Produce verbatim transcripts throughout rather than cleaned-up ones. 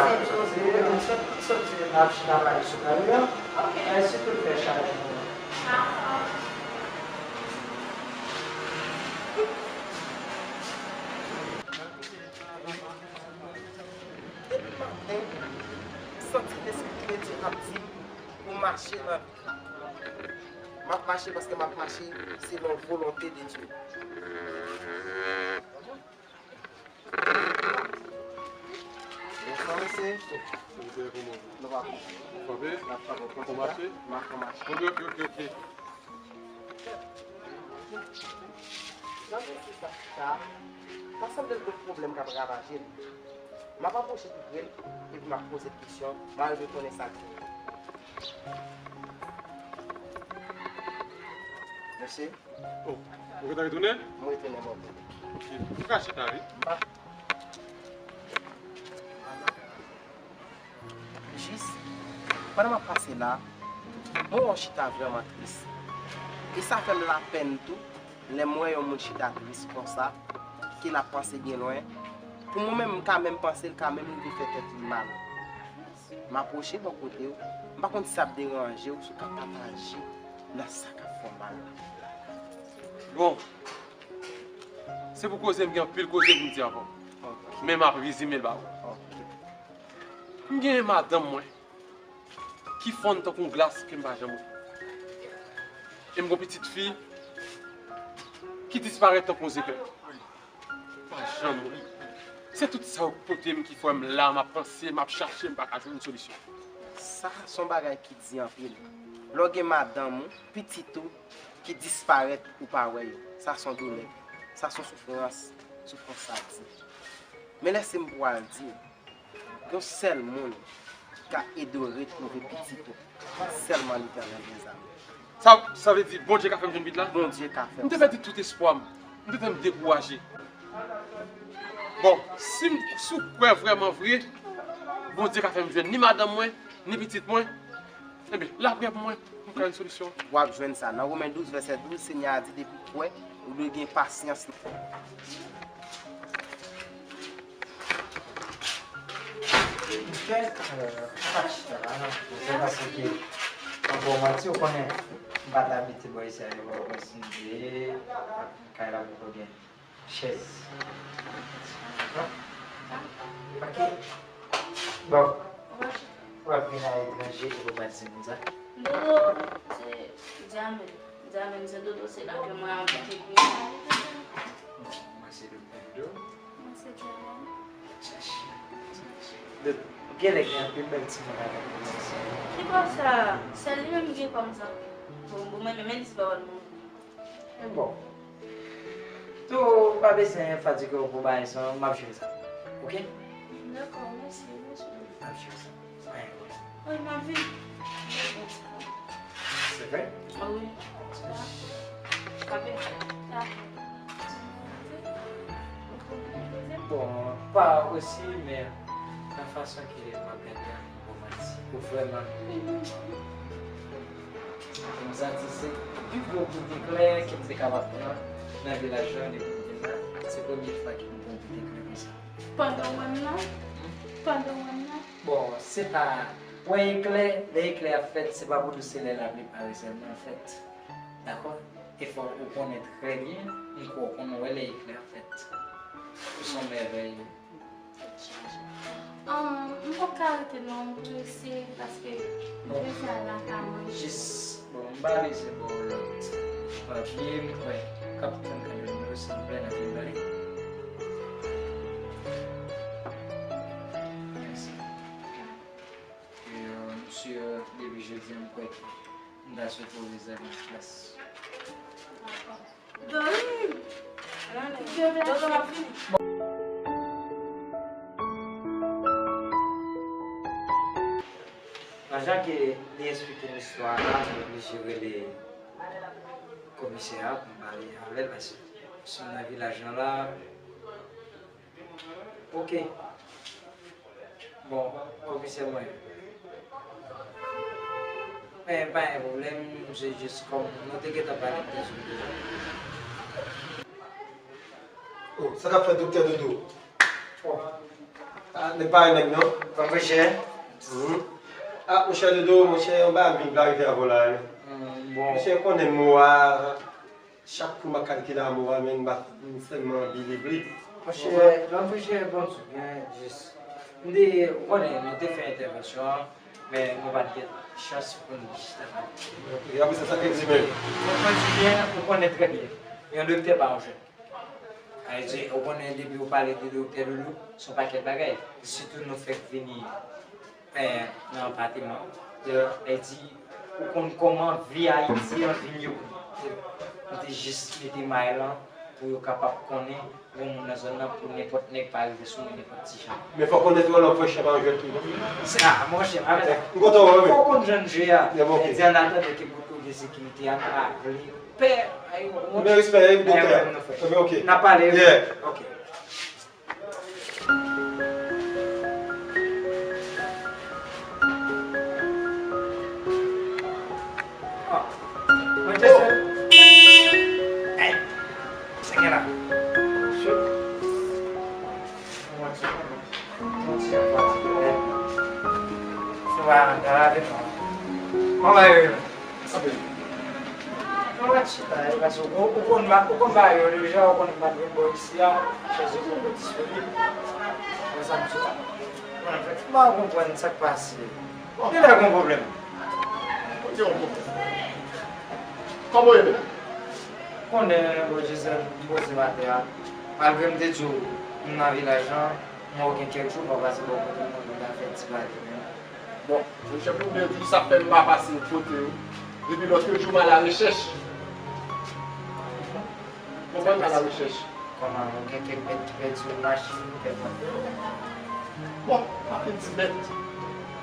Soti, soti, n ap chita pale sou kari an. Ok. Mèsi pou l fè chaje. Depi maten, m santi Lespri Bondye ap di m pou m mache nan vi la. M ap mache paske m ap mache selon volonte de Dye. Bonswa, mesye. Salutations, kòman? Nou va byen. Kanpe? N ap kanpe. Ou mache? M ap mache. Ok, ok, ok, ok. Jan mesye sa chita, pa sanble l gon pwoblèm k ap ravaje l. M ap apwoche pi pre l, epi m ap poze l kesyon, m a rive konnen sa l te ye. Mesye. Oh, ou gentan retounen? M retounen, bòbò. Ok. Ou ka chita, wi. M pa. Jis, pandan m ap pase la, mwen wè w chita vrèman tris. E sa fè m lapèn tou, lè m wè yon moun chita tris konsa, ke l ap panse byen lwen. Pou mwen menm, m ka menm panse l ka menm rive fè tèt li mal. M apwoche bò kote w, m pa konn si sa ap deranje w, si w ka pataje nan sa k ap fè w mal la. Bon, se pou koze, m gen anpil koze pou m di ankò. Ok. Men m ap rezime l ba ou. Ok. M gen madanm mwen ki fonn tankou yon glas ke m pa janm wè. E m gon pitit fi ki disparèt tankou yon zekle. Pa janm wè. Se tout sa yo k pote m ki fè m la, m ap panse, m ap chache, m pa ka jwenn solisyon. Sa se yon bagay ki di anpil. Lè w gen madanm ou, pitit ou ki disparèt ou pa wè yo, sa se yon doulè. Sa se yon soufrans, soufrans sa di. Men lèse m pou al di w, yon sèl moun ki ka ede w retwouve pitit ou, sèlman Letènèl dèzame. Sa, sa vle di Bondye ka fè m jwenn pitit la? Bondye ka fè m sa. M te pèdi tout espwa m. M te santi m dekouraje. Bon, si m, si w kwè vrèman vre, Bondye ka fè m jwenn ni madanm mwen, ni pitit mwen, enben, lapriyè pou mwen, pou m ka jwenn solisyon. W ap jwenn sa. Nan Women douz, vèsè douz, Senyè a di, depi w kwè, ou dwe gen pasyans. Monchè, euh, pa chita la, non. Se paske, anba w manti, ou konnen, m pa t abitye bò isi a, yo pa konn si m te, kay la poko gen chèz. Non? Ok. Bon. W ap vin a etranje, ou pa di moun sa? Dodo, se Dyamen. Dyamen, se Dodo, se la ke mwen anvi te vini. Mwen se Dodo. Mwen se Dyamen. Dodo, genlè gen anpil bèl timoun avèk ou menm sa. Ki bò sa? Sèl li menm gen kòm zanmi. Bon, bon, mwen menm, men li se pa wè l moun. Men bon. Tou, pa bezwen fatige w pou bagay sa, m ap jere sa. Ok? Dakò, mèsi, mèsi. M ap jere sa. Anyen, anyen. Wi, m ap vini. Se vre? A wi. Sa. Sa. Bon, pa osi, men nan fason ke m ap gade a, bon, m ap di, ou vrèman. M santi se pi gwo kout eklè ke m te kapab pran nan vilaj lan depi m vin la. Se premye fwa ke m pran kout eklè konsa. Pandan w wè m nan? Pandan w wè m nan? Bon, se pa, wè eklè, lè eklè ap fèt, se pa pou di se lè lapli pare sèlman l fèt. Dakò? E fò ou konnen trè byen, m kwè w konn wè lè eklè ap fèt. Ou se yon mèvèy. Ahn, m poko ka rete non, m prese paske m prese al lakay mwen. Jis, bon, m pa bezwen ba w lòt papye, m kwè k ap tann kanmenm yo, silvouplè, n ap vin pale. Mèsi. E, euh, misye, depi jodi a, m kwè ke m ta sipoze sèvi klas. Dodo, m ap vini. Nan jan ke li esplike m istwa a, m oblije rele komisè a pou m pale avè l, paske si m nan vilaj lan la, Ok. Bon, komisè mwen. Men, pa gen pwoblèm, se jis kòm nou te gentan pale m te sou deja. Oh, sa k ap fèt, Doktè Dodo? Oh. Nèg pa nèg non. Kòm frè chè. Mhm. Ah, monchè Dodo, monchè, yon bagay m vin klarifye avè w la, wi. Hmm, bon. Monchè, konnen mo a, chak kou m ap kalkile a mo a, men m pa m sèlman believe li. Monchè, lè m frè chè, bon, byen, jis. M te, ou konnen, nou te fè entèvansyon an, men nou pa t gen chans pou n jis la. Ok, apre sa, sa k rive menm? Ou konnen trè byen, yon doktè pa yon jwèt. Sa vle di, ou konnen depi ou pale de doktè Doudou, se yon pakèt bagay. Sitou nou fèk vini, eh, nan apatèman. Yeah. Sa vle di, ou konn kòman vi Ayiti an vin ye kounye a. Nou te jis mete may lan pou yo kapab konnen yon moun nan zòn nan pou nenpòt nèg pa rive sou mwen nenpòt ti jan. Men fò w konnen tou, lè w frè chè pa yon jwèt tou. Se a, monchè, avè sa. M kontan wè w, wi. Fò w konn jan jwe a. Yeah, bon, ok. Sa vle di, an atandan ke bout kote sekirite a, nou pa vle pè, ay, ou Men respè, e, doktè. Ebyen, ok. N a pale, wi. Yeah. Ok. Ah. Mwen te Oh. Hey. Sa gen la. Shoot. Mwen ti, mwen ti, mwen ti. Sou a, la, la, la. Mwen va yo. Sa fè. Mwen pa chita, e, paske ou, ou konn ba, ou konn ba yo, deja ou konn m pa t vin bò isi a, chèz yo poko disponib. Mwen sa m chita. Mwen, an fèt, m pa konprann sa k pase. Genlè gon pwoblèm. Kote yon pwoblèm? Kòman w ye menm? Konnen, bon, Gisèl, m poze m atè a. Malgre m te di w, m nan vilaj lan, m wè w gen kèk jou pa pase bò kote m, mwen konn ta fè ti pale menm. Bon, monchè, pou m byen di w, sa fè m pa pase kote w. Depi lòt jou, m al arechèch. Konprann, m al arechèch. Kòman, ou gen kèk mèt ki pèdi, ou machin, ou kèk mèt. Bon, pa fin ti mèt.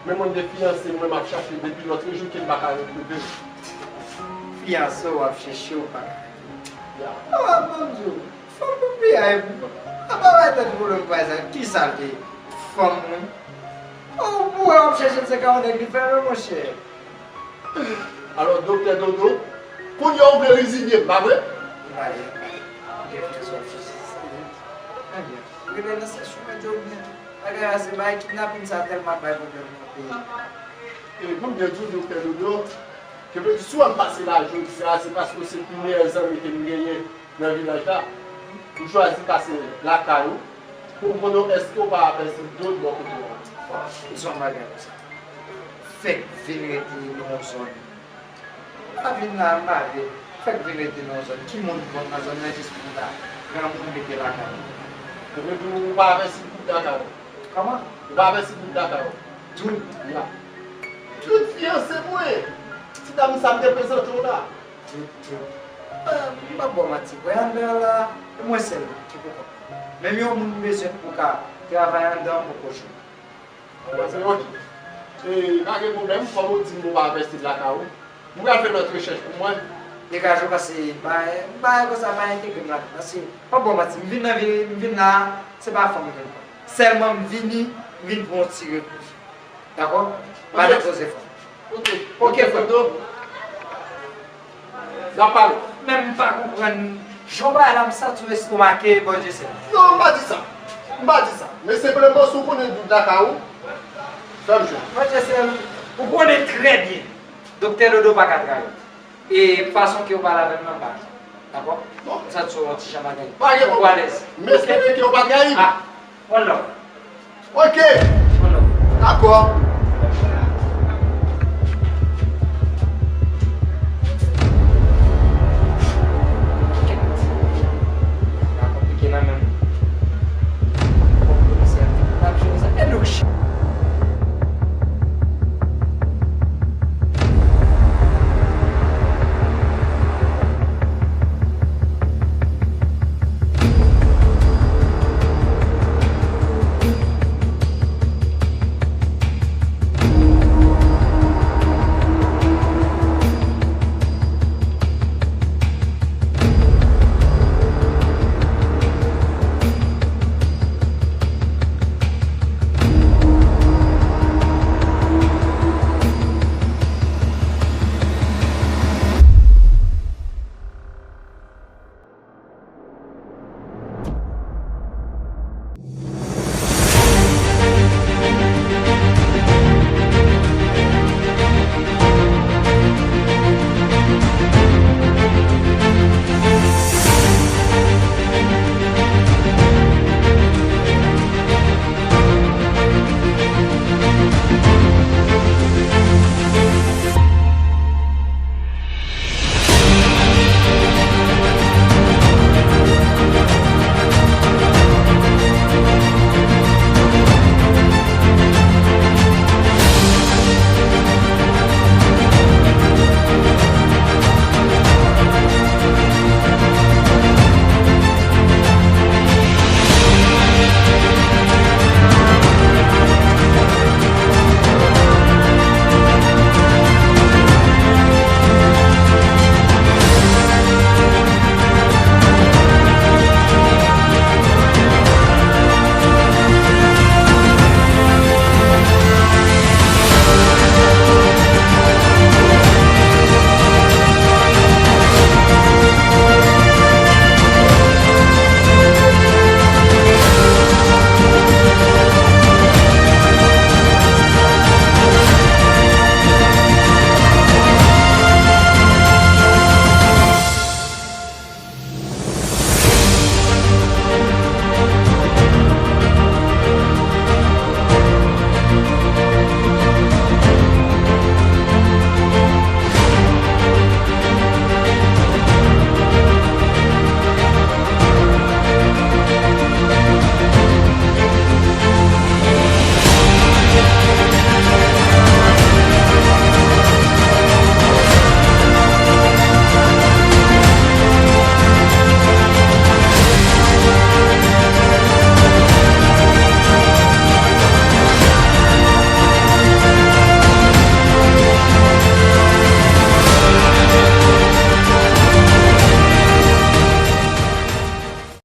Men mwen gen fiyanse mwen m ap chache depi lòt jou ke m pa ka retwouve l. Fiyanse w ap chèche, ou pa ka retwouve. Ya. Ah, bon Dye. Fanm pou piyay, apa bay tèt pwoblèm pa sa, kisa l te? Fanm, wi. Oh, pou wè w ap chèche l, se ka yon nèg li fè, wi, monchè. Alò, doktè Dodo, kounye a w vle rizibye m, pa vre? M pa vle, m pa vle. M gen fiyanse w ap chèche, se sa m di. Ebyen, rele nan sèch ou, mèt yo byen. Bagay la, se bagay kidnapin sa tèlman bay pwoblèm nan peyi. E pou m byen di w, doktè Dodo, ke si w ap pase la jodi a, se paske w se pi meyè zanmi ke m genyen nan vilaj la, m chwazi pase lakay ou pou m konnen èske w pa apèsi dòt bò kote w. Bon, ki jan bagay konsa? Fèk vin rete nan yon zòn. Pa vin la, m pa vle. Fèk vin rete nan yon zòn. Ki moun konn nan zòn nan jis pou ta granmoun mete lakay ou? Ebyen, ou pa apèsi dout lakay ou? Kòman? Ou pa apèsi dout lakay ou? Dout? Ya. Dout fiyanse mwen. Ti dam sa m te prezante w la. Tout, tout. Ah, m p ap ba w manti. Wè anndan an la, e mwen sèl ki pou kont mwen. Menm yon moun m bezwen pou ka travay anndan an poko jwenn. Mwen se ok. E, pa gen pwoblèm, kòm ou di m ou pa envesti lakay ou, m pral fè lòt rechèch pou mwen. Degaje w, paske bagay, bagay konsa pa entegre m ladan. Paske, m p ap ba w manti, m vin nan vi, m vin la, se pa fanm m vin pran. Sèlman m vini, m vin pran yon ti repo. Dakò? Pa depoze fanm. Ok. Ok, frè. N ap pale. Men m pa konprann jan w bay la, m santi w estomake, Bondye sèl. Non, m pa di sa. M pa di sa. Men senpleman, si w konnen dout lakay ou, fè m jwenn. Bondye sèl, ou konnen trè byen. Doktè Dodo pa ka trayi w. E fason ke w pale avè m nan, m pa. Dakò? Bon. M santi w yon ti jan bagay. Pa gen pwoblèm. Ou alèz. M espere ke w pa trayi m. Ah, one love. Ok. One love. Dakò.